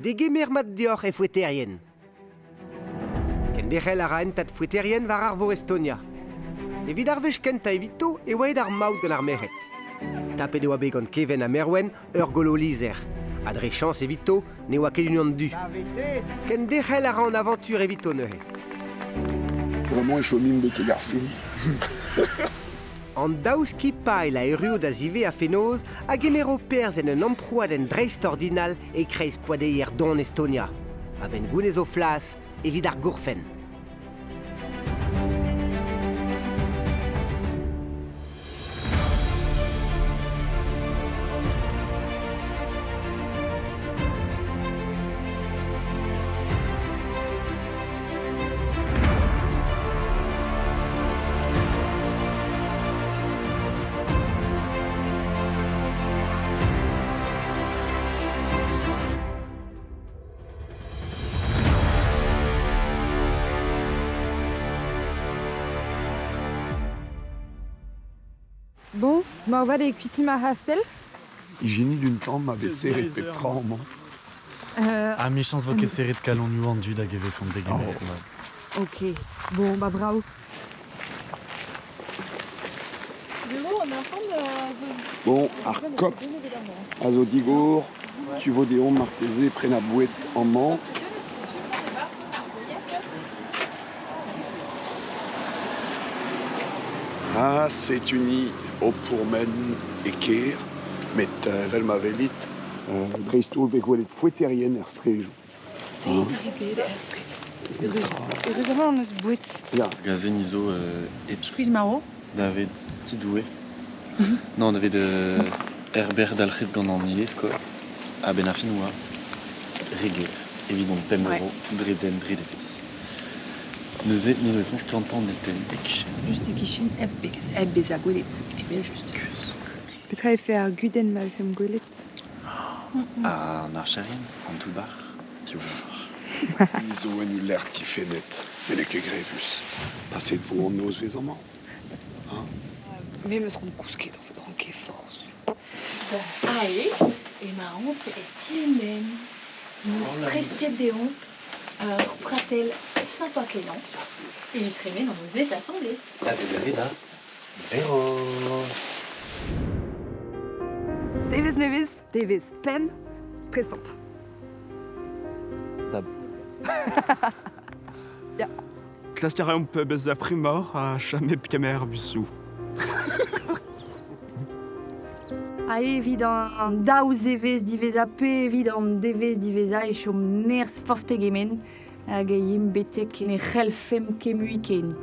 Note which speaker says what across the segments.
Speaker 1: Degemer mat deoc'h e foeterien. Kenderc'hel a ra hentad foeterien war arvor Estonia. Evit ar wech kentañ evito e oa aet ar maout gant ar merc'hed. Tapet e oa bet gant Keven ha Merwen ur golo-lizher. Ha dre chañs evito ne oa ket unan du. Kenderc'hel a ra an avantur evito neuze.
Speaker 2: Bremañ e chomimp betek ar fin.
Speaker 1: An daou skipailh a erruo da ziwezhañ fenoz a gemero perzh en un amprouadenn dreistordinal e-kreiz koadeier don Estonia, a-benn gounez o flas evit ar gourfenn.
Speaker 3: Bon, moarvat eo kuitim ar c'hastell.
Speaker 2: Ijinit un tamm ma vez serret pep tra amañ.
Speaker 4: Ah, mechañs 'vo ket serret kalonioù an dud hag e vefont degemeret mat.
Speaker 3: Ok, bon, bah bravo.
Speaker 2: Bon, ar kop a zo digor, tu vo deomp marteze prenañ boued amañ. Ah, setu ni o pourmen e kêr, met evel ma welit, dreist-holl 'vez gwelet foeterien er straejoù.
Speaker 3: Heureusement on eus boued.
Speaker 2: Ya.
Speaker 5: Gazen izo et
Speaker 3: Skuizh-marv.
Speaker 5: David Tidoue. Non, David Herbert dalc'het gant an iliz quoi. A-benn ar fin oa re ger evit hon pemp euro dre den dre devezh. Neuze, ni zo e soñj plantañ an deltenn e-kichen.
Speaker 6: Just e-kichen hep hep bezañ gwelet, evel-just.
Speaker 3: Petra e fe ar gudenn ma vefemp gwelet?
Speaker 5: An archerien, an toull-bac'h, piv oar.
Speaker 2: Ni zo en ul lec'h difennet, met n'eo ket grevus. Paset 'vo an nozvezh amañ. Hein?
Speaker 6: Me 'meus c'hoant kousket en fait, ran ket forzh.
Speaker 7: Ae emaomp e ti un den. N'eus prestet deomp ur pratell sympa-kenañ evit tremen an nozvezh asambles.
Speaker 5: Ha degemerit ha Véro.
Speaker 3: Devezh nevez, devezh pemp, prestamp.
Speaker 5: Dab.
Speaker 3: Ya.
Speaker 8: Klask a reomp bezañ primoc'h ha chom hep kemer busoù.
Speaker 6: Ha evit an daou zevezh diwezhañ pe evit an devezh diwezhañ e chom nerzh forzh pegement hag e yimp betek ne c'hellfemp ket mui ken.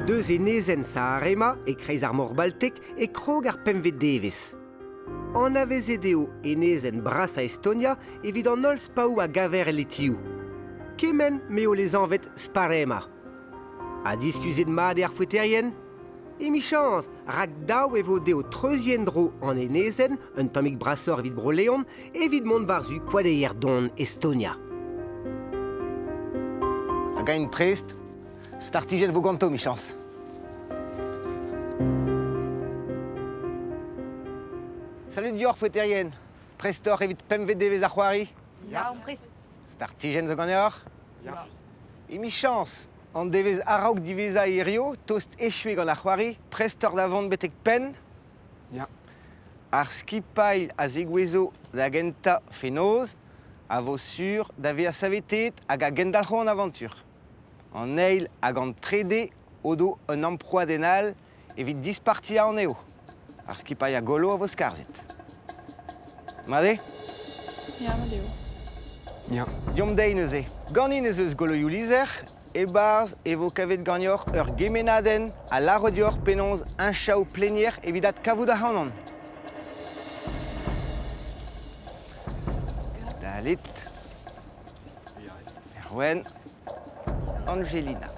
Speaker 1: Deus enezenn Saaremaa, e-kreiz ar Mor Baltek, e krog ar pempvet devezh. Anavezet eo enezenn brasañ Estonia evit an holl spaoù a gaver el letioù. Kement m'eo lesanvet Sparema. Ha diskuzet mat eo ar foeterien? Emichañs, rak dav e vo dezho treuziñ en-dro an enezenn, un tammig brasoc'h evit Bro-Leon, evit mont war-zu koadeier don Estonia.
Speaker 9: Hag eñ prest, startijenn 'vo ganto 'michañs.
Speaker 1: Salut deoc'h, foeterien. Prest oc'h evit pempvet devezh ar c'hoari?
Speaker 6: Ya, on prest.
Speaker 1: Startijenn zo ganeoc'h?
Speaker 8: Ya.
Speaker 1: Emichañs, an devezh a-raok diwezhañ hirio, tost echu gant ar c'hoari, prest oc'h da vont betek penn?
Speaker 8: Ya.
Speaker 1: Ar skipailh a zegouezho da gentañ fenoz a vo sur da vezañ saveteet hag a gendalc'ho an avantur. An eil hag an trede o do un amprouadenn all evit dispartiañ anezho. Ar skipailh a gollo a vo skarzhet. Mat eo?
Speaker 7: Ya, mat eo.
Speaker 8: Ya.
Speaker 1: Deomp dezhi neuze. Ganin ez eus goloioù lizher. E-barzh e vo kavet ganeoc'h ur gemennadenn a lâro deoc'h penaos heñchañ ho plenier evit adkavout ac'hanon. Dalit. Erwan. Angelina.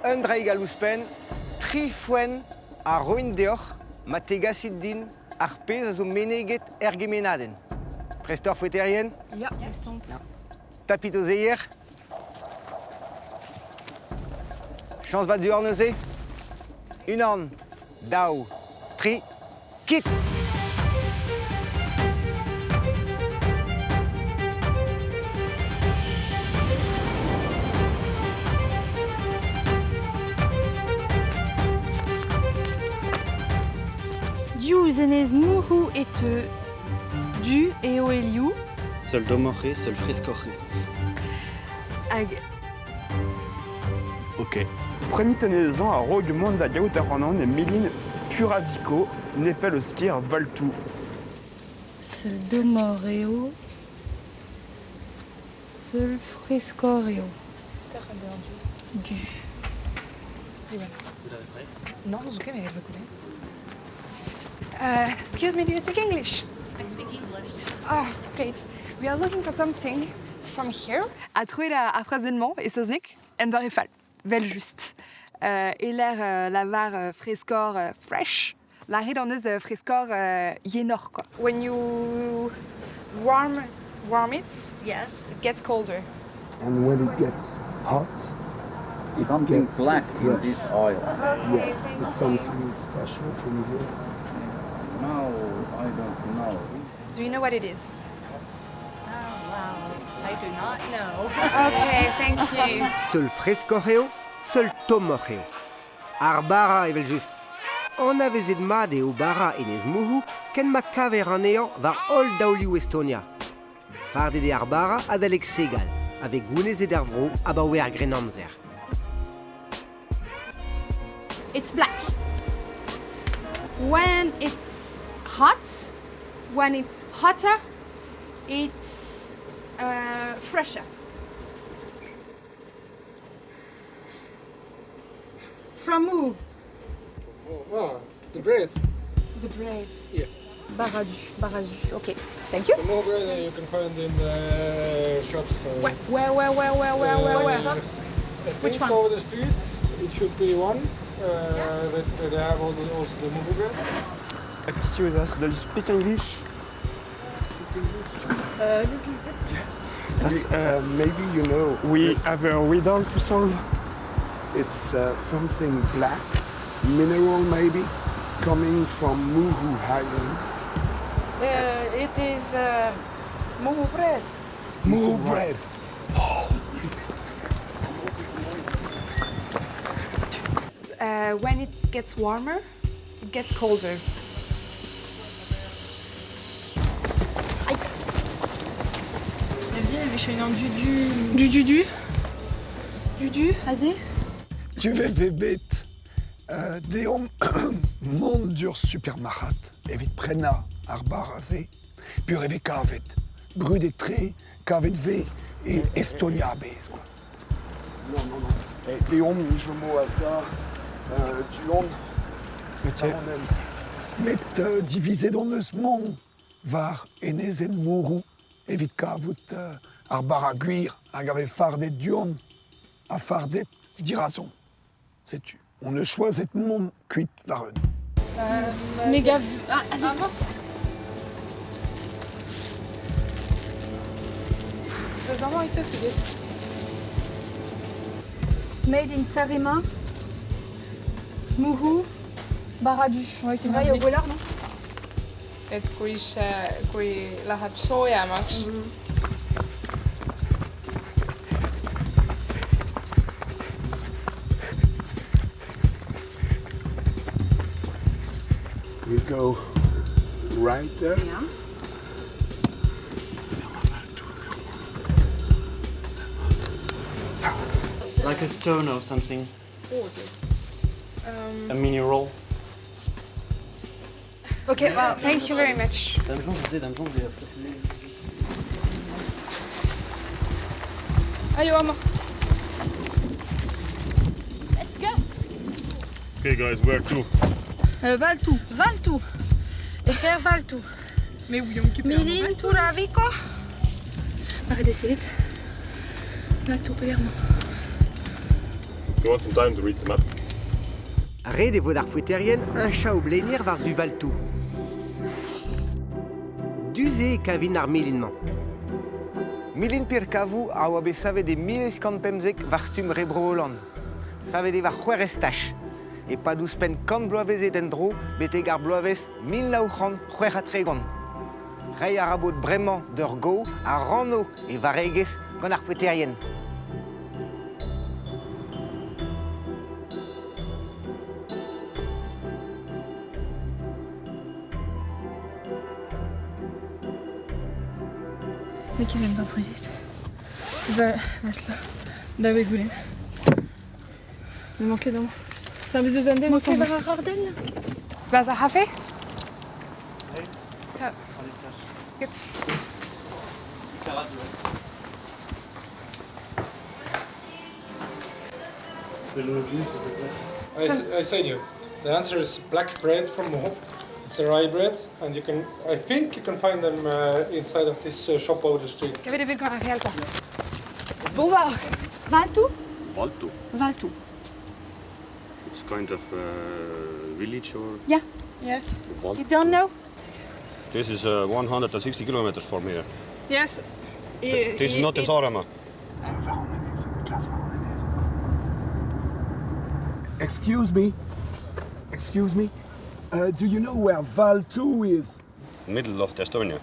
Speaker 1: Un draig all ouzhpenn, tri foent a roin deoc'h ma tegasit din ar pezh a zo meneget er gemennadenn. Prest oc'h, foeterien?
Speaker 6: Ya.
Speaker 1: Tapit o zeier. Chañs vat deoc'h neuze. Unan, daou, tri, Kit!
Speaker 6: Diouzh enez Mouroù e teu du eo e liv.
Speaker 5: Seul dommoc'h eo, seul freskoc'h eo.
Speaker 3: Hag
Speaker 8: Ok. Prenit anezhañ a-raok mont da gaout ac'hanon e milin Puravico, nepell eus kêr Valtoux.
Speaker 6: Seul dommoc'h eo, seul freskoc'h eo. Du.
Speaker 3: Non, ok, mais elle va couler. Excuse me, do you speak English?
Speaker 7: I speak English.
Speaker 3: Oh, great. We are looking for something from here. A troet ar frazenn-mañ e saozneg, en doare fall, 'vel-just. E-lec'h lavar freskor fresh, lâret an eus freskor yenoc'h, quoi. When you warm, warm it,
Speaker 7: Yes.
Speaker 3: it gets colder.
Speaker 2: And when it gets hot, it
Speaker 10: Something
Speaker 2: gets
Speaker 10: black in
Speaker 2: fresh.
Speaker 10: this oil.
Speaker 2: Yes, it's something special from here.
Speaker 10: No, I don't know.
Speaker 3: Do you know what it is?
Speaker 7: Oh, wow. I do not know.
Speaker 3: Okay, thank you.
Speaker 1: Seul freskoc'h eo, seul tommoc'h eo. Ar bara evel-just. Anavezet mat eo bara enez Mouroù ken ma kaver anezhañ war holl daolioù Estonia. Fardet eo ar bara adalek Segal, a vez gounezet er vro abaoe ar Grennamzer.
Speaker 6: It's black. When it's hot, when it's hotter, it's fresher. From who?
Speaker 11: Oh, the bread.
Speaker 6: The bread.
Speaker 11: Yeah.
Speaker 6: Baradu, baradu. Okay, thank you.
Speaker 11: The more bread you can find in the shops.
Speaker 6: Where, where, where, where, where, where, where?
Speaker 11: I
Speaker 6: Which
Speaker 11: think
Speaker 6: one?
Speaker 11: Over the street, it should be one. That they have all the, also the Muhu bread.
Speaker 8: Excuse us, do you speak English?
Speaker 2: Yes.
Speaker 8: Yes,
Speaker 2: Maybe you know.
Speaker 8: We have a riddle to solve.
Speaker 2: It's something black, mineral maybe, coming from Muhu Island.
Speaker 12: It is Muhu bread.
Speaker 2: Muhu bread.
Speaker 3: When it gets warmer, it gets colder.
Speaker 6: Du du du. Du du, aze?
Speaker 2: Tu vefe bet deomp mont d'ur supermarc'had evit prenañ ar bara-se, pur e vez kavet. Brudet-tre, kavet 'vez e Estonia a-bezh, quoi. Non, non, non. Eh, deomp ni chomo a-za du-hont.
Speaker 8: Ok.
Speaker 2: Met divizet hon eus mont war enezenn Mouroù evit kavout ar bara gwir hag a vez fardet du-hont ha fardet dirazomp. Setu, hon eus choazet mont kuit war-eeun.
Speaker 6: Méga. Ah, aze. Made in Saaremaa, Muhu, Baradu. Ouais, au Bollard, non?
Speaker 3: Et kui see, kui läheb soojemaks mm, -hmm.
Speaker 2: We go right there.
Speaker 6: Yeah.
Speaker 5: Like a stone or something. A mineral.
Speaker 3: Okay, well, thank you very much.
Speaker 7: Allez, maman. Let's go.
Speaker 13: Okay guys, where to?
Speaker 7: Valtou. Valtou. Eker Valtou. Milin Turaviko. Arrêtez, Valtou, Palermo.
Speaker 13: You want some time to read the map?
Speaker 1: Ret e vo d'ar foeterien heñchañ o blenier war-zu Valtoù. Du-se e kavin ar milin-mañ. Milin Pirkavoù a oa bet savet e 1815 war stumm re Bro-Holland. Savet eo war c'hwec'h estaj.
Speaker 9: E-pad ouzhpenn kant bloavezh eo en-dro betek ar bloavezh 1936. Reiñ a ra bod bremañ d'ur go a ranno e varregezh gant ar foeterien.
Speaker 14: N'eo ket gantañ pouezus. Va, vat Dav eo goulenn. N'emañ ket amañ. Enfin, bez eus un den o tont.
Speaker 3: war ar c'hordenn Barzh ar c'hafe Get.
Speaker 11: I say you. The answer is black bread from Moho. It's a rye bread, and you can, I think you can find them inside of this shop over the street.
Speaker 3: Kavet e vez gant ar re all, quoi. Bon bah, Valtou
Speaker 13: Valtu.
Speaker 6: Valtou.
Speaker 13: It's kind of a village or?
Speaker 6: Yeah.
Speaker 14: Yes.
Speaker 13: Valtu.
Speaker 6: You don't know?
Speaker 13: This is 160 kilometers from here.
Speaker 14: Yes.
Speaker 13: This is not in Saaremaa.
Speaker 2: Excuse me. Excuse me. Do you know where Valtu is?
Speaker 13: Middle of Estonia.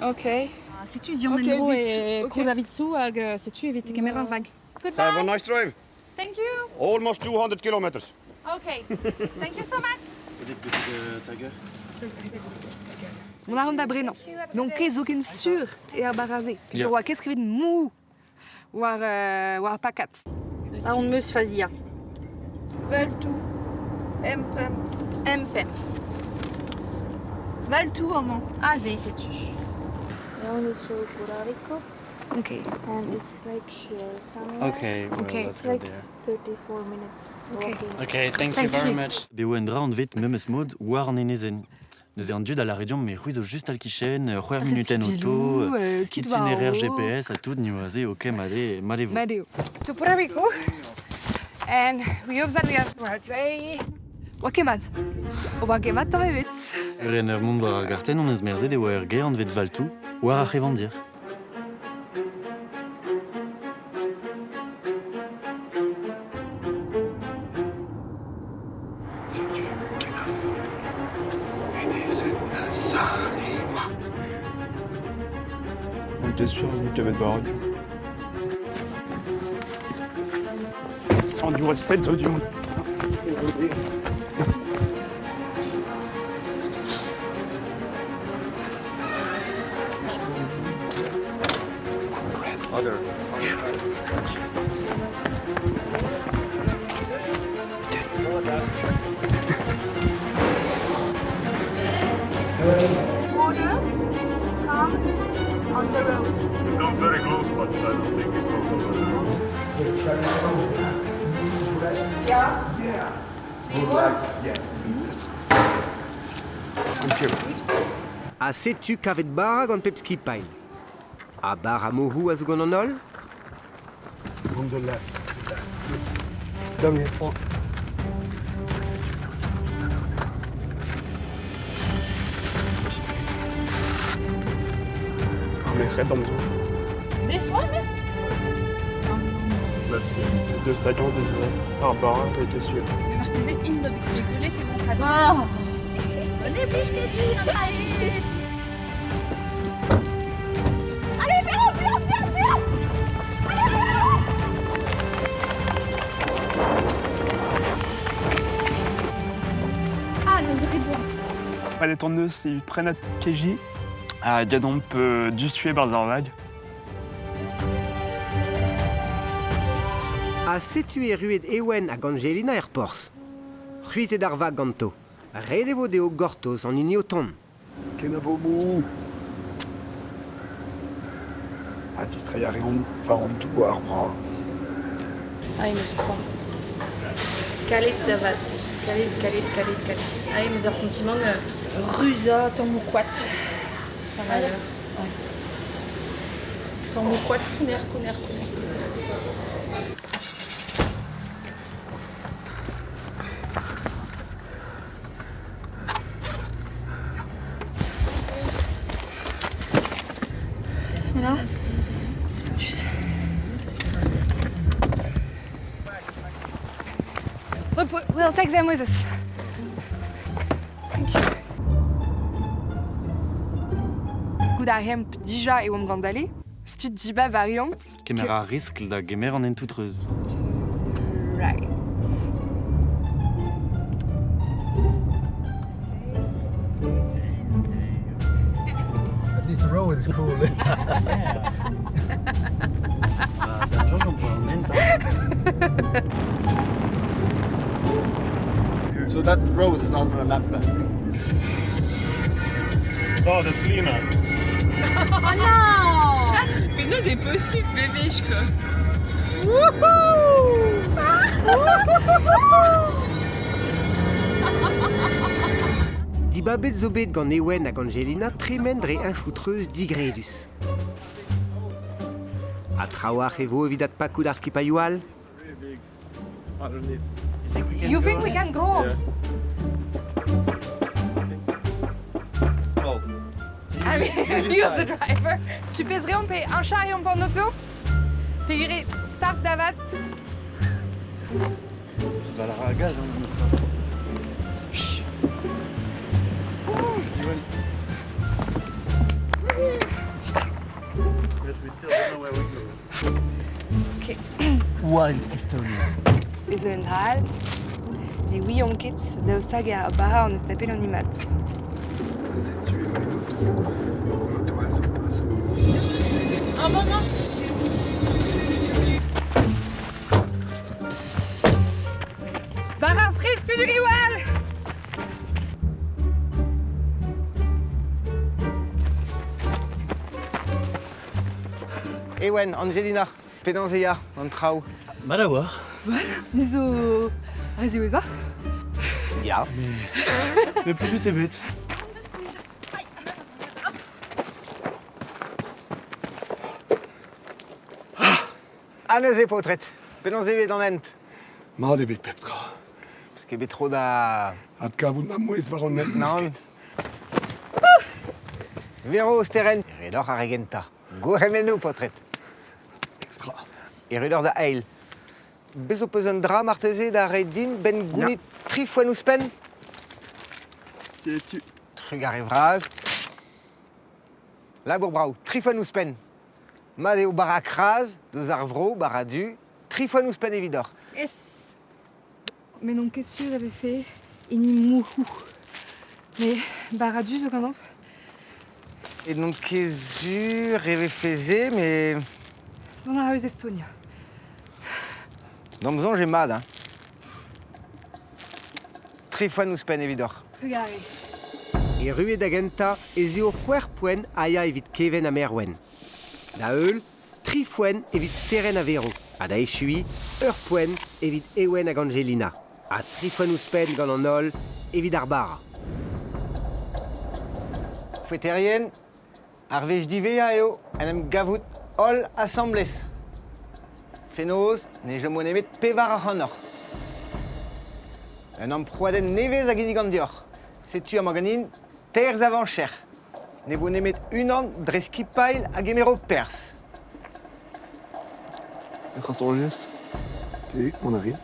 Speaker 14: Ok.
Speaker 6: Setu diom
Speaker 14: Ok,
Speaker 6: en-dro
Speaker 14: vit.
Speaker 6: e
Speaker 14: Ok.
Speaker 6: Krolavitsu hag setu evit kemer ar vag. Goodbye.
Speaker 13: Have a nice drive.
Speaker 6: Thank you.
Speaker 13: Almost 200 kilometers.
Speaker 6: Okay. Thank you so much.
Speaker 3: Mont a ran da brenañ. N'on ket zoken sur e ar baraze.
Speaker 4: Ya.
Speaker 3: Oa ket skrivet mou war, war ar pakad.
Speaker 6: Ah, on meus fazia.
Speaker 14: Valtou. M-P.
Speaker 6: M-P.
Speaker 14: Valtou amañ.
Speaker 6: Aze, setu.
Speaker 15: On est sur Puravico.
Speaker 3: Okay.
Speaker 15: And it's like here somewhere.
Speaker 4: Okay, well,
Speaker 3: Okay.
Speaker 4: let's
Speaker 15: It's
Speaker 4: go
Speaker 15: like
Speaker 4: there.
Speaker 15: 34 minutes walking.
Speaker 4: Okay, thank you
Speaker 3: Thank
Speaker 4: very
Speaker 3: you.
Speaker 4: much. Be oa un dra anvet memes mod war an enezenn. Neuze an dud a lâre deomp me c'hwi zo just al kichen, c'hwec'h munutenn oto,
Speaker 3: kit war
Speaker 4: itinéraire
Speaker 3: o.
Speaker 4: GPS ha tout, ni oa se, ok, made, made vo.
Speaker 3: Mad eo. To Puravico. And we hope that we have the right way. Oa ket mat. Oa ket mat tamm ebet.
Speaker 4: Ur en ur mont war ar gartenn on eus merzet e oa ur gêr anvet Valtou, war ar c'hevandir.
Speaker 2: Setu kenavo. Enezenn Saaremaa.
Speaker 8: On était sûr qu'il y avait de la radio. En du Wall Street, zo du.
Speaker 13: Other.
Speaker 6: Water comes on the road.
Speaker 13: It comes very close, but I don't think it goes over the road.
Speaker 6: Yeah.
Speaker 2: Yeah. Would like, yes, please. Thank you.
Speaker 1: Ha setu kavet bara gant pep skipailh. Ha bara mohoù a zo gant an holl?
Speaker 2: On the left.
Speaker 8: Down here. Oh. Ar merc'hed am soñj.
Speaker 14: This one?
Speaker 13: Let's see.
Speaker 8: Deus tagañ deus ar bara e ket sur.
Speaker 14: Marteze int d'o spekulet e vont
Speaker 6: Oh. Ne blij ket din an traoù. Allez, Véro, viens, viens, viens. Allez, allez. Ah, nous ret
Speaker 8: Padet an eus evit prenat keji ha gadomp dustue barzh ar vag.
Speaker 1: Ha setu erruet Ewen hag Angelina er porzh. C'hwitet ar vag ganto. Ret e vo dezho gortoz an hini o tont.
Speaker 2: Kenavo mou. Ha distreiñ a reont war an douar vras.
Speaker 7: Ah, il me surprend. Kalet davat. Kalet, kalet, kalet, kalet. Ah, il me ur sentiment de ruza tammou koad. Par ailleurs. Ouais. Tammou koad, pouner, pouner, pouner.
Speaker 14: Voilà. Spontus.
Speaker 3: Look, we'll We'll take them with us. Thank you. Goût a reemp dija e oamp gant dale. Setu dibab a reomp.
Speaker 4: Kemer ar riskl da gemer an hentoù treuz.
Speaker 3: Right.
Speaker 11: At least the road is cool.
Speaker 8: So that road is not on the map then?
Speaker 13: Oh, that's Lina.
Speaker 7: Oh non
Speaker 14: Penaos e posubl bebech quoi.
Speaker 7: Wouhou
Speaker 1: Dibabet zo bet gant Ewen hag Angelina tremen dre heñchoù-treuz digredus. Ha trawalc'h e vo evit adpakout ar skipailhoù all?
Speaker 3: You think we can go on? I mean, you're the driver. Tu pèses reomp pe un char eomp an auto? Peogwir start davat.
Speaker 4: Valra gaz, hein,
Speaker 3: Ok.
Speaker 4: Wild Estonia.
Speaker 3: Ez un dra all, ne ouiomp ket daoust hag ar bara an eus tapet an imat.
Speaker 2: Setu emañ an auto. An auto all zo peus.
Speaker 14: Un moment.
Speaker 3: Bara fresk Riwal!
Speaker 9: Ewen, Angelina, penaos e ya an traoù?
Speaker 4: Mat a-walc'h.
Speaker 3: Ni zo re ziwezhañ.
Speaker 9: Ya.
Speaker 4: Mais plijus eo bet.
Speaker 9: Ha neuze, paotred, penaos eo bet an hent?
Speaker 2: Mat eo bet pep tra.
Speaker 9: Peus ket bet tro da...
Speaker 2: Adkavout ma mouezh war an hent.
Speaker 9: Nann. Vero Steren, redoc'h ar re gentañ. Gourc'hemennoù, paotred.
Speaker 2: Extra.
Speaker 9: Erru da eil. Bez ho peus un dra marteze da reiñ din 'benn gounit tri foenn ouzhpenn?
Speaker 8: Setu.
Speaker 9: Trugarez vras. Labour brav, tri foenn ouzhpenn. Mat eo bara kras, deus ar vro, bara du, tri foenn ouzhpenn evidoc'h.
Speaker 3: Es. Me n'on ket sur e vefe hini Mouhou. Mais bara du zo ganeomp.
Speaker 9: Et n'on ket sur e vefe se, mais...
Speaker 3: Dont a ra eus Estonia.
Speaker 9: D'am soñj eo mat, hein. Tri foenn ouzhpenn evidoc'h.
Speaker 3: Trugarez.
Speaker 1: Erruet da gentañ ez eo c'hwec'h poent a ya evit Keven ha Merwen. Da heul, tri foenn evit Sterenn ha Vero. Ha da echuiñ, ur poent evit Ewen hag Angelina. Ha tri foenn ouzhpenn gant an holl evit ar bara.
Speaker 9: Foeterien, ar wech diwezhañ eo en em gavout holl asambles. Fenoz ne chomo nemet pevar ac'hanoc'h. Un amprouadenn nevez a ginnigan deoc'h. Setu amañ ganin teir zavañjer. Ne vo nemet unan dre skipailh a gemero perzh.
Speaker 8: Petra soñjez?
Speaker 2: Ok, on arrive.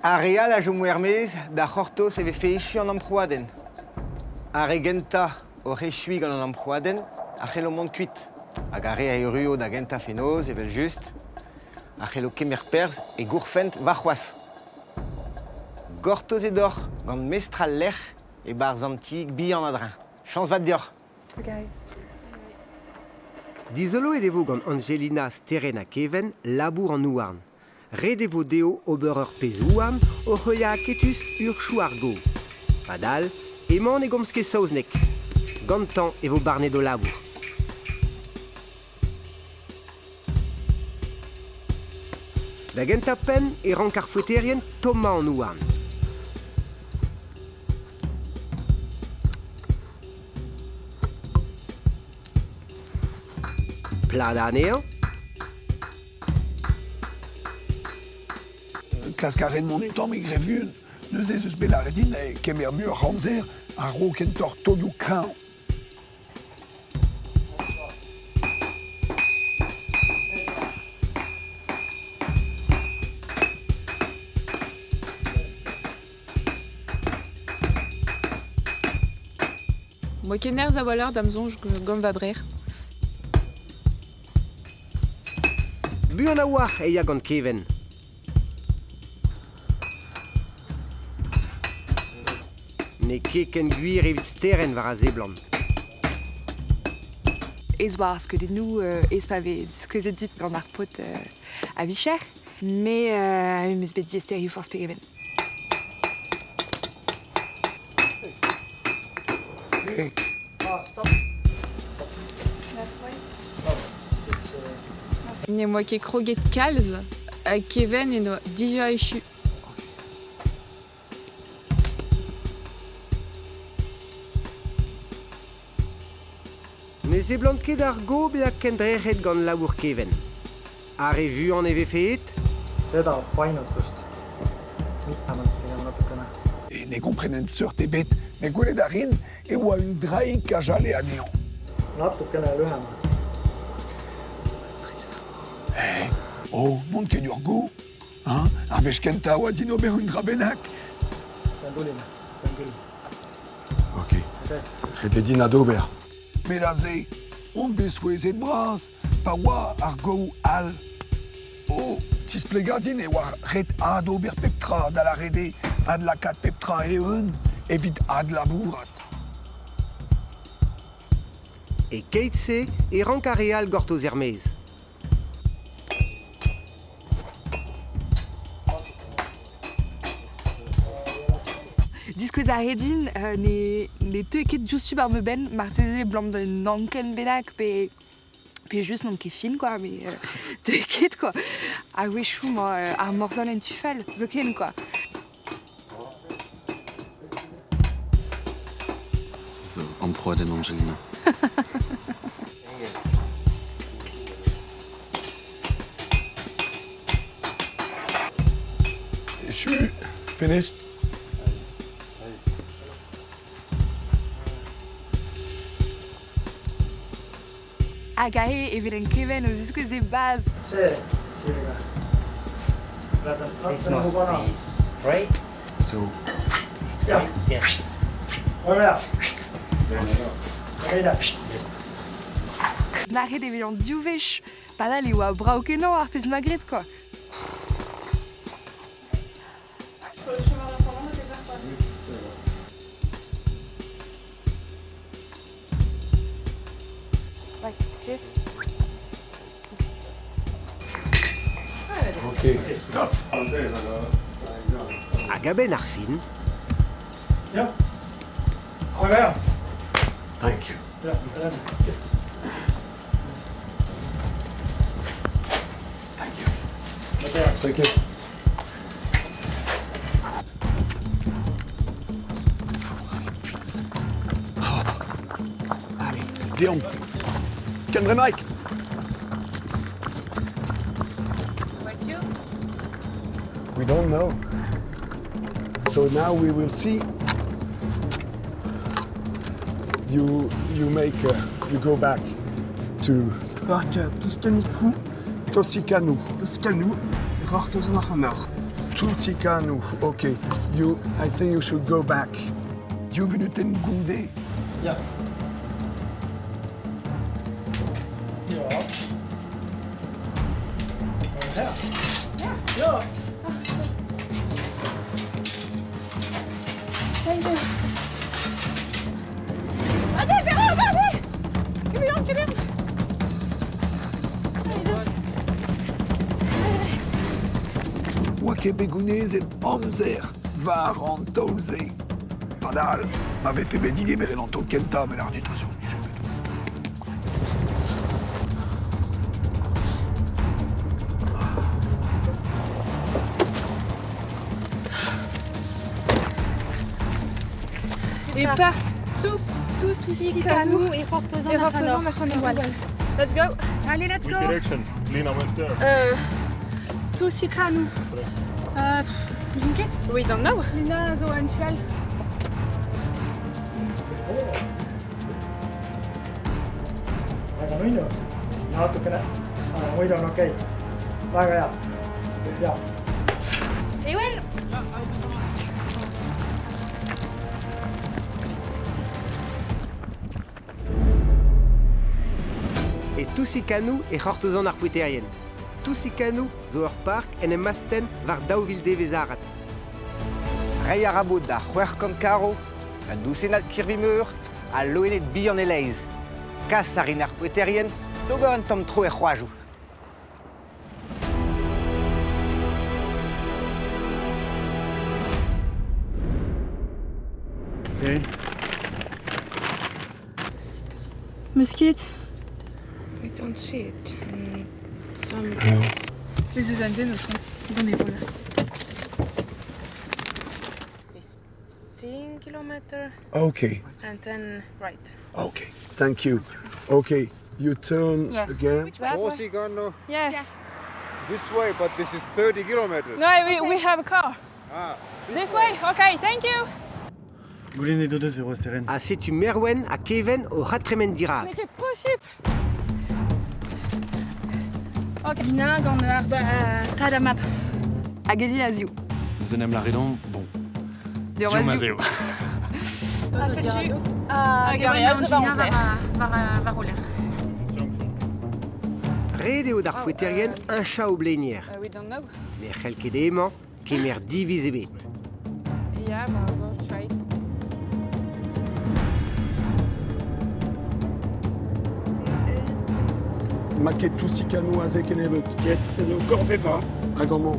Speaker 9: Ar re all a chomo er-maez da c'hortoz e vefe echu an amprouadenn. Ar re gentañ oc'h echuiñ gant an amprouadenn a c'hello mont kuit. Hag ar re a erruo da gentañ fenoz, evel-just, a c'hello kemer perzh e gourfent warc'hoazh. Gortozet oc'h gant mestr al lec'h e-barzh an tiig bihan a-dreñv. Chañs vat deoc'h!
Speaker 3: Trugarez.
Speaker 1: Dizoloet e vo gant Angelina, Sterenn ha Keven labour an houarn. Ret e vo dezho ober ur pezh houarn oc'h heuliañ aketus urchoù ar go. Padal, emañ ne gomz ket saozneg. Gantañ e vo barnet o labour. Da gentañ-penn e rank ar foeterien tommañ an houarn. Pladañ anezhañ.
Speaker 2: Klask a rin mont un tammig re vuan. Neuze ez eus bet lâret din e kemer muioc'h amzer a-raok kentoc'h taolioù kreñv.
Speaker 14: Moa ket nerzh a-walc'h da'm soñj gant va brec'h.
Speaker 1: Buan a-walc'h e ya gant Keven. N'eo ket ken gwir evit Sterenn war a seblant.
Speaker 3: Ez oa ar skeudennoù ez pa vez diskouezet dit gant ar paotr a-vicher, met em eus bet diaesterioù forzh pegement.
Speaker 14: N'em boa ket kroget kalz ha Keven en doa dija echu.
Speaker 1: Ne seblant ket ar go bezañ kendrec'het gant labour Keven. Ar re vuan e vefe aet?
Speaker 16: Sed ar poent tost.
Speaker 2: E ne gomprenen seurt ebet, met gwelet a rin e oa un draig a jale anezhañ.
Speaker 16: Natukene lühem.
Speaker 2: Eh, oh, n'on ket ur go, hein? Ar wech kentañ oa din ober un dra bennak.
Speaker 16: See on tuline, see on külm.
Speaker 2: Ok, ret eo din adober. Met aze on bet souezhet bras pa oa ar gaou all. O tisplegañ din e oa ret adober pep tra da lâret eo adlakaat pep tra eeun evit adlabourat.
Speaker 1: E-keit-se e rank ar re all gortoz er-maez.
Speaker 3: Diskouez a ret din ne, ne teu ket diouzhtu war ma benn, marteze 'blam d'un anken bennak pe pe just n'on ket fin quoi, mais teu ket quoi. A-wechoù 'mañ ar morzhol en tu fall zoken quoi.
Speaker 5: Zo amprouadenn Angelina.
Speaker 2: Echu, finished.
Speaker 3: Hag aze e velen Keven o ziskouez e baz.
Speaker 16: See, sellega.
Speaker 17: This must be straight.
Speaker 2: So.
Speaker 16: Ja. Voilà.
Speaker 3: Nac'het e velan div wech. Padal e oa brav-kenañ ar pezh 'ma graet quoi. Like this.
Speaker 2: Ok, stop.
Speaker 1: Hag a-benn ar fin.
Speaker 16: Ja. Envers.
Speaker 2: Thank you.
Speaker 16: Ja,
Speaker 2: Thank you. Thank you. Allez, deomp. Ken bremaik. We don't know. So now we will see. You you make you go back to
Speaker 8: Park Toscaniku.
Speaker 2: Tosicanu.
Speaker 8: Toscanu. Rortozan ac'hanoc'h.
Speaker 2: Tosicanu. Okay. You I think you should go back. Div vunutenn goude.
Speaker 16: Ya. Ja. Ja. Ja.
Speaker 14: Thank you. Allez, Véro, allez Kemeran, kemeran.
Speaker 2: Oa ket bet gounezet amzer war an taol-se. Padal, ma vefe bet digemeret an taol kentañ, met ar nitra zo nije bet.
Speaker 14: Et partout, Tusicanu
Speaker 7: et Rortozan
Speaker 14: et Rortozan ac'hanoc'h. Let's go.
Speaker 7: Allez, let's
Speaker 13: Which
Speaker 7: go.
Speaker 13: direction? Lina went there.
Speaker 14: Tusicanu. We don't know.
Speaker 3: Lina zo en tu all.
Speaker 16: Väga nunnu. Natukene, aga muidu on okei. Väga hea. Ja.
Speaker 3: Ewen
Speaker 1: Tousikanoù e c'hortozan ar foeterien. Tousikanoù zo ur park en em astenn war 2000 devezh arat.
Speaker 9: Reiñ a ra bod da 600 karv, un dousennad kirvi-meur ha loened bihan e-leizh. Kas a rin ar foeterien d'ober un tamm tro er c'hoajoù.
Speaker 4: Okay.
Speaker 14: Meus ket.
Speaker 7: We don't see it. Some...
Speaker 14: Bez eus an den o tont gant e roller.
Speaker 7: 15 kilometer.
Speaker 2: Okay.
Speaker 7: And then right.
Speaker 2: Okay, thank you. Okay, you turn
Speaker 7: Yes.
Speaker 2: again.
Speaker 7: Which way?
Speaker 11: Tosikanu.
Speaker 14: Yes.
Speaker 7: Yeah.
Speaker 11: This way, but this is 30 kilometers.
Speaker 14: No, we have a car.
Speaker 11: Ah,
Speaker 14: This way? Okay, thank you.
Speaker 4: Goulennet o deus e Rosteren.
Speaker 1: Ha setu Merwen ha Keven o c'hadtremen dirak.
Speaker 14: N'eo ket posupl. Ok.
Speaker 6: Nag an ar ba tad map.
Speaker 3: Hag e a ziv.
Speaker 4: Neuze en em lâret bon.
Speaker 3: Div
Speaker 4: Div
Speaker 3: a
Speaker 4: ma
Speaker 3: ziv.
Speaker 4: zeo.
Speaker 14: Ha setu
Speaker 6: Hag
Speaker 14: Hag ar re all zo war hon lerc'h.
Speaker 6: war o lerc'h.
Speaker 1: Ret eo d'ar foeterien heñchañ o blenier.
Speaker 14: We don't know.
Speaker 1: Ne c'hell ket emañ kemer diviz ebet.
Speaker 14: Yeah, but I'll go straight.
Speaker 2: Ma ket Tousikanoù aze kennebeut. Ket, se n'eo korve pas. Hag amañ.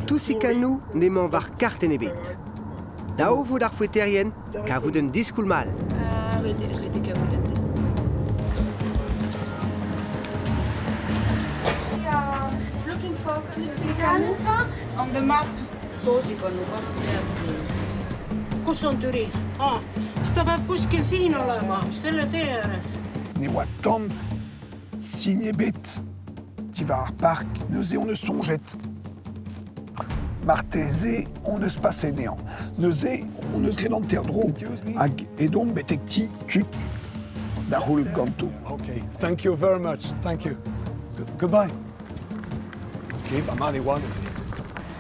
Speaker 1: Tousikanoù n'emañ war kartenn ebet. Dav vo d'ar foeterien kavout un diskoulm all.
Speaker 7: We are looking for Tosikanu.
Speaker 14: On the map.
Speaker 12: Kus on Türi ah,? Siis ta peab kuskil siin olema, selle tee ääres.
Speaker 2: Ne oa tamm sin ebet. Diwar ar park, neuze on eus soñjet. Marteze on eus paset dezhañ. Neuze on eus graet hanter-dro. Hag edomp betek ti tud da c'houl ganto. Okay, thank you very much, thank you. Goodbye. Ok, ba mat e oa neuze.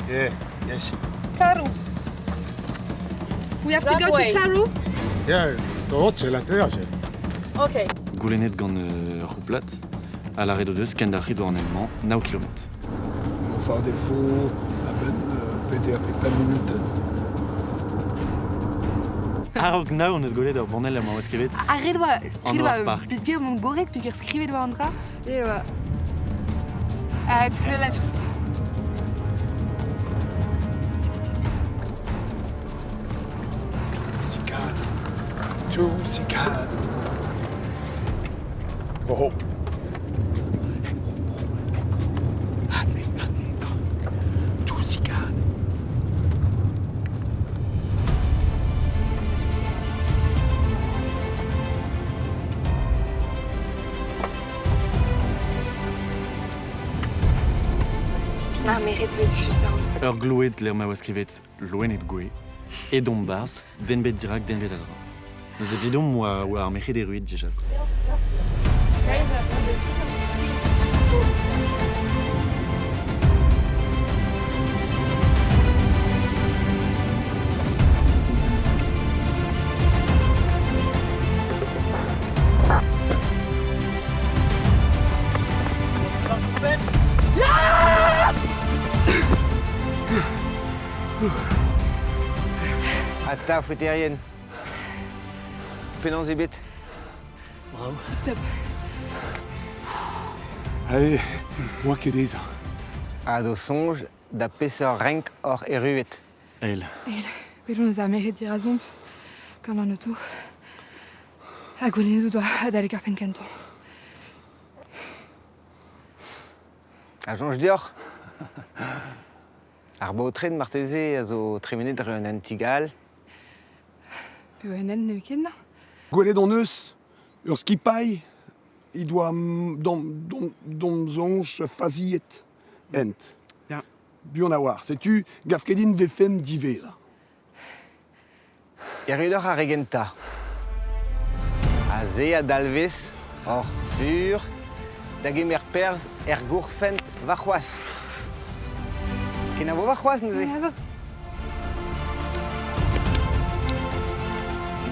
Speaker 11: Yeah, yes.
Speaker 14: Karu.
Speaker 3: We have to
Speaker 14: That
Speaker 3: go
Speaker 14: way.
Speaker 3: to Karu.
Speaker 11: Yeah, otse lähed edasi.
Speaker 14: Okay.
Speaker 4: Goulennet gant ur c'houplad, ha lâret o deus kendalc'hit war an hent-mañ, nav kilometr.
Speaker 2: Enfin, des faux, à peine peder pe pemp minutenn.
Speaker 4: A-raok nav hon eus gwelet ur banell amañ oa skrivet.
Speaker 3: Ha ret oa,
Speaker 4: An
Speaker 3: ret oa
Speaker 4: war park.
Speaker 3: peogwir mont gorrek, peogwir skrivet oa an dra. E oa... To the left.
Speaker 2: Tousikanoù. Tousikanoù. Oh. Allez, allez, Tousikanoù.
Speaker 3: Na, met ret zo just a
Speaker 4: Ur gloued lec'h ma oa skrivet loened gouez, edomp barzh, den bet dirak, den bet a-dreñv. Neuze evidomp oa ar merc'hed erruet dija.
Speaker 9: Ata, foeterien. Penaos eo bet?
Speaker 4: Bravo.
Speaker 3: Tip-top.
Speaker 2: Allez, oa ket dezhañ.
Speaker 9: Ha d'o soñj da peseurt renk oc'h erruet.
Speaker 4: Eil.
Speaker 3: Eil. Gwelomp eus ar merc'hed dirazomp gant an auto. Ha goulennet o doa adalek ar penn kentañ.
Speaker 9: A soñj deoc'h? Ar baotred marteze a zo tremenet dre un hent-all.
Speaker 3: Pe un hent n'eo ket, na?
Speaker 2: Gwelet hon eus ur skipailh he doa d'hon soñj faziet hent.
Speaker 8: Ya.
Speaker 2: Buan a-walc'h. Setu gav ket din 'vefemp diwezhañ.
Speaker 9: Erruet oc'h ar re gentañ. Aze a dalvez oc'h sur da gemer perzh er gourfent warc'hoazh. Kenavo warc'hoazh neuze.
Speaker 3: Kenavo.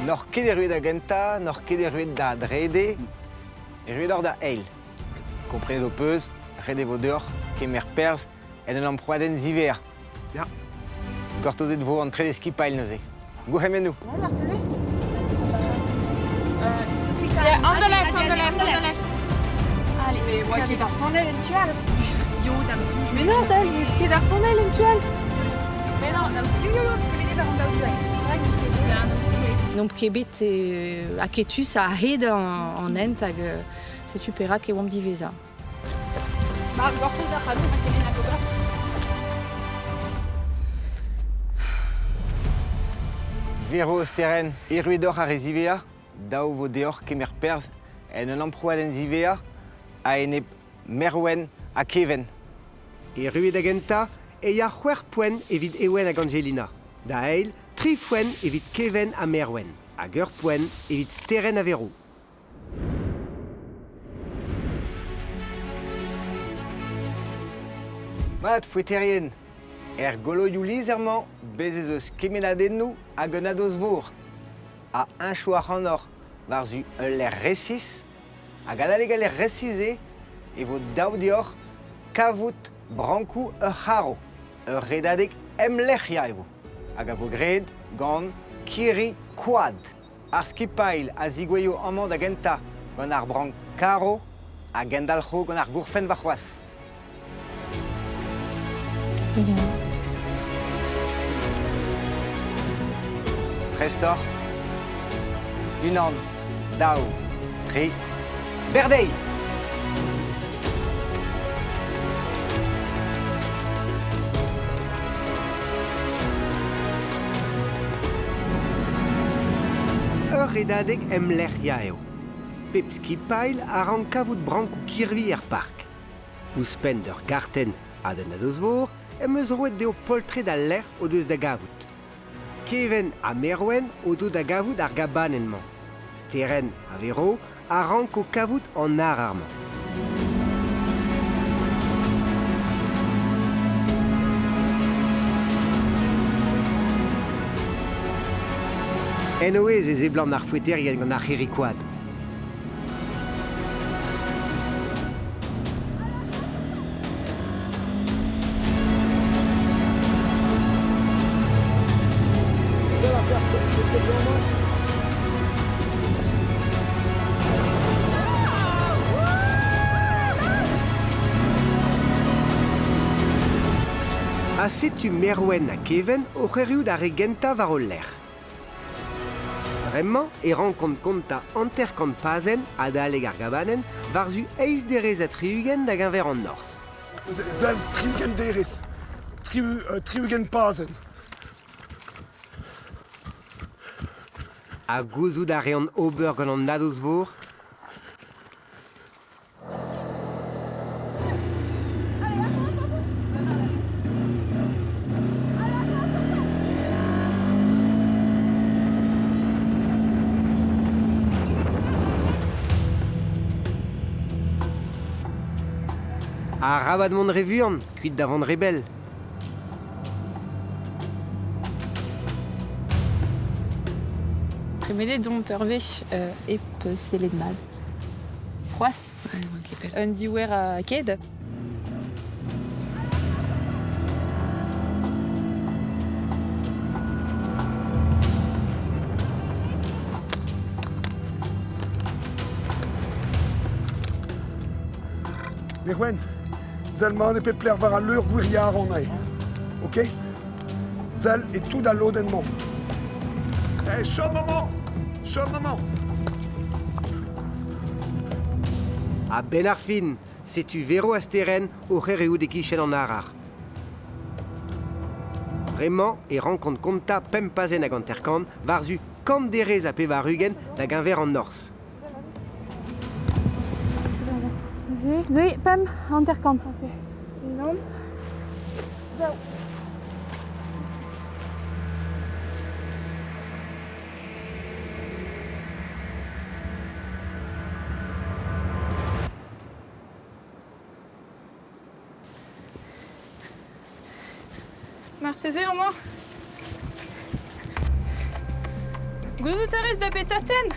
Speaker 9: N'oc'h ket erruet da gentañ, n'oc'h ket erruet da drede, erruet oc'h da eil. Komprenet ho peus, ret e vo deoc'h kemer perzh en un amprouadenn ziwezhañ.
Speaker 8: Ya.
Speaker 9: Gortozet vo an trede skipailh neuze. Gourc'hemennoù.
Speaker 14: Marteze Yeah, on the left, on the left, on the left.
Speaker 7: Allez,
Speaker 14: Mais oa ket ar panell en tu all.
Speaker 7: Yo, da'm soñj.
Speaker 14: Mais non, Sal, n'eus ket ar panell en tu all. Mais non.
Speaker 7: Yo, yo, yo, tremenet war an daou du all.
Speaker 6: N'omp ket bet aketus a-hed an hent hag setu perak e oamp diwezhañ.
Speaker 7: Mar gortoz ar c'hanoù ha kement hag ober.
Speaker 9: Vero Steren, erruet oc'h ar re ziwezhañ, dav vo deoc'h kemer perzh en un amprouadenn ziwezhañ a-enep Merwenn ha Keven.
Speaker 1: Erruet da gentañ e ya c'hwec'h poent evit Ewen hag Angelina. Da eil, tri foent evit Keven ha Merwenn, hag ur poent evit Sterenn ha Vero.
Speaker 9: Mat, foeterien, er goloioù lizher-mañ bez' ez eus kemennadennoù hag un nadoz-vor a heñcho ac'hanoc'h war-zu ul lec'h resis hag adalek al lec'h resis-se e vo dav deoc'h kavout brankoù ur c'harv. Ur redadeg emlec'hiañ e vo hag a vo graet gant kirri koad. Ar skipailh a zigouezho amañ da gentañ gant ar brank karv a gendalc'ho gant ar gourfenn warc'hoazh. Prest oc'h? Unan, daou, tri, berdeiñ!
Speaker 1: Ur redadeg emlec'hiañ eo. Pep skipailh a rank kavout brankoù kirvi er park. Ouzhpenn d'ur gartenn ha d'un nadoz-vor em eus roet dezho poltred al lec'h o deus da gavout. Keven ha Merwenn o do da gavout ar gabanenn-mañ. Sterenn ha Vero a ranko kavout an arar-mañ. En o aes e seblant ar foeterien gant ar c'hirri-koad. Ha setu Merwenn ha Keven oc'h erruout ar re gentañ war o lerc'h. Bremañ e rankont kontañ hanter-kant pazenn adalek ar gabanenn war-zu eizh derez ha tri-ugent da geñver an norzh.
Speaker 2: Sell, 60 derez, 60 pazenn.
Speaker 1: Ha gouzout a reont ober gant an nadoz-vor? Arabat mont re vuan, kuit da vont re bell.
Speaker 14: Tremenet omp ur wech hep sellet mat. C'hoazh un diouer a ked.
Speaker 2: Merwenn, sell mat e pep lec'h war al leur gwiriañ a ran aze. Ok? Sell e tout al lodenn-mañ. Eh, chom amañ! Chom amañ!
Speaker 1: A-benn ar fin, setu Vero ha Sterenn oc'h erruout e-kichen an arar. Bremañ e rankont kontañ pemp pazenn hag hanter-kant war-zu kant derez ha pevar-ugent da geñver an norzh.
Speaker 6: Oui, pemp hanter-kant.
Speaker 14: Ok. Unan, daou. Marteze amañ. Gouzout a rez da beta tenn?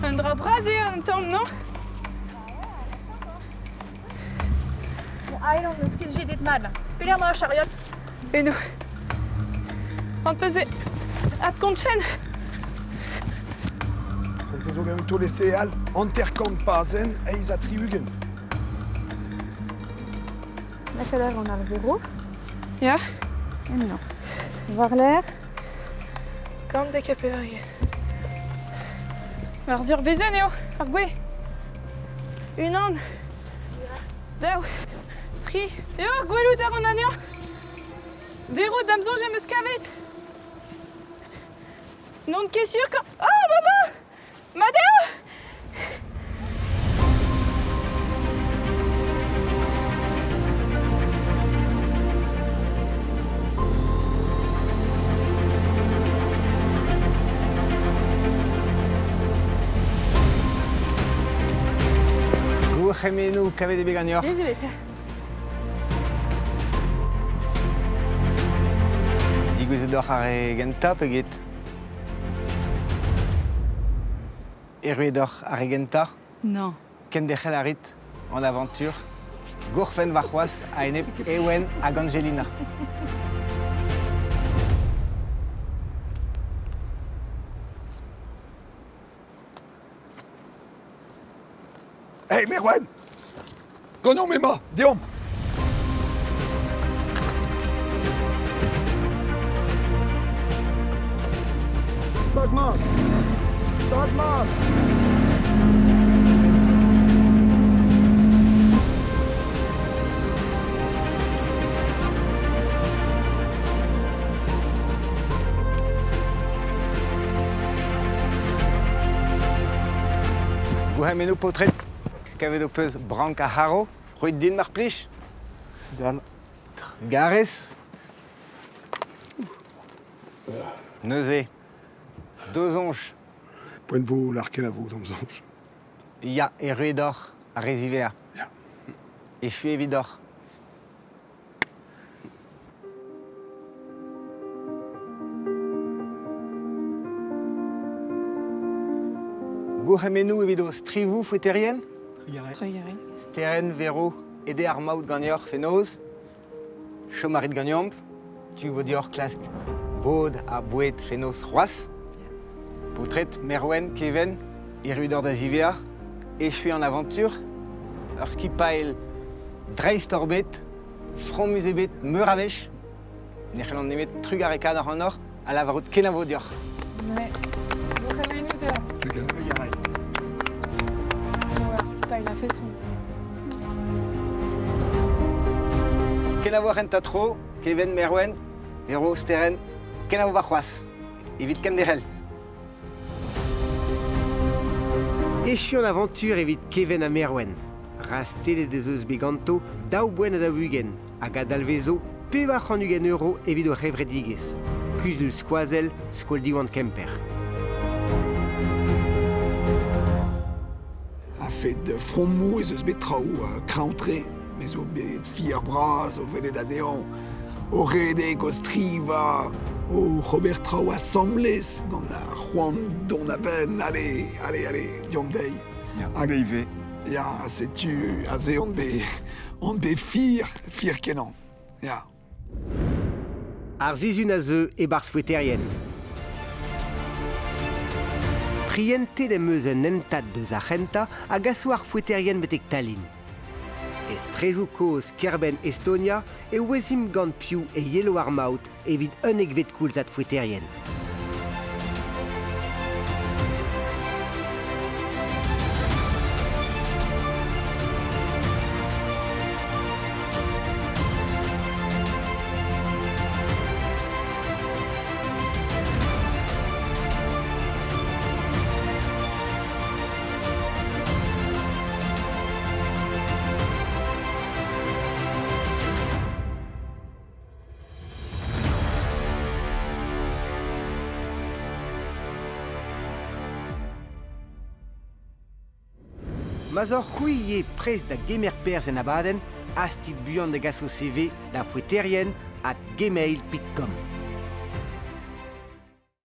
Speaker 14: Un dra bras eo an tamm, non?
Speaker 7: Aet on eus ket jedet mat. Pelec'h emañ ar chariot?
Speaker 14: Eno. An peus adkontfen.
Speaker 2: C'hoant zo un taol-eseal 50 pazenn 68.
Speaker 6: Lakaat a ran ar zero.
Speaker 14: Ya.
Speaker 6: En norzh. War-lerc'h.
Speaker 14: 90. Ar survezenn eo, ar gwez. Unan, daou, tri. Eo, gwelout a ran anezhañ. Vero, da'm soñj em eus kavet. N'on ket sur quand... Oh, maman Mat eo
Speaker 9: Gourc'hemennoù kavet eo bet ganeoc'h.
Speaker 14: Désolé.
Speaker 9: Digouezet oc'h ar re gentañ pe get? Erruet oc'h ar re gentañ?
Speaker 6: Non.
Speaker 9: Kenderc'hel a rit an avantur. Gourfenn warc'hoazh a-enep Ewen hag Angelina.
Speaker 2: Hey Merwen! Ganeomp emañ, deomp! Stag mat! Stag mat!
Speaker 9: Gourc'hemennoù paotred, kavet ho peus brank ar c'harv. Roit din mar plij.
Speaker 8: Dal.
Speaker 9: Trugarez. Neuze, do soñj.
Speaker 2: Poent vo lâr kenavo d'am soñj.
Speaker 9: Ya, erruet oc'h ar re ziwezhañ.
Speaker 2: Ya.
Speaker 9: Echu evidoc'h. Gourc'hemennoù evit ho strivoù foeterien.
Speaker 14: Trugarez.
Speaker 9: Sterenn, Vero, ede ar maout ganeoc'h fenoz. Chom a rit ganeomp. Tu vo deoc'h klask bod ha boued fenoz c'hoazh. Paotred, Merwen, Keven, erru deoc'h da ziwezhañ. Echuiñ an avantur. Ur skipailh dreist hor bet, fromus eo bet meur a wech. Ne c'hellan nemet trugarekaat ac'hanoc'h ha lavarout kenavo deoc'h.
Speaker 14: Ouais. Gourc'hemennoù deoc'h. Ar skipailh a-feson.
Speaker 9: Kenavo ar c'hentañ tro, Keven Merwen, Vero Sterenn, kenavo warc'hoazh, evit kenderc'hel.
Speaker 1: Echu an avantur evit Keven ha Merwen. Rastellet ez eus bet ganto daou boent ha daou-ugent hag a dalvezo 420 euro evit o c'hevredigezh. Kuzul skoazell Skol Diwan Kemper.
Speaker 2: A-fet fromoù ez eus bet traoù kreñv-tre. Me zo bet fier-bras o welet anezhañ o redek, o strivañ, oc'h ober traoù asambles gant ar c'hoant dont a-benn. Allez, allez, allez, deomp dezhi.
Speaker 8: Hag ivez.
Speaker 2: Ya, setu aze on bet, on bet fier, fier-kenañ. Ya.
Speaker 1: Ar sizhun a zeu e-barzh Foeterien. Prientet em eus un hentad deus ar c'hentañ a gaso ar foeterien betek Tallinn. E strejoù kozh kêr-benn Estonia e ouezimp gant piv e yelo ar maout evit unnekvet koulzad foeterien. Ma'z oc'h c'hwi ivez prest da gemer perzh en abadenn, hastit buan da gas ho CV da foeterien at gmail.com.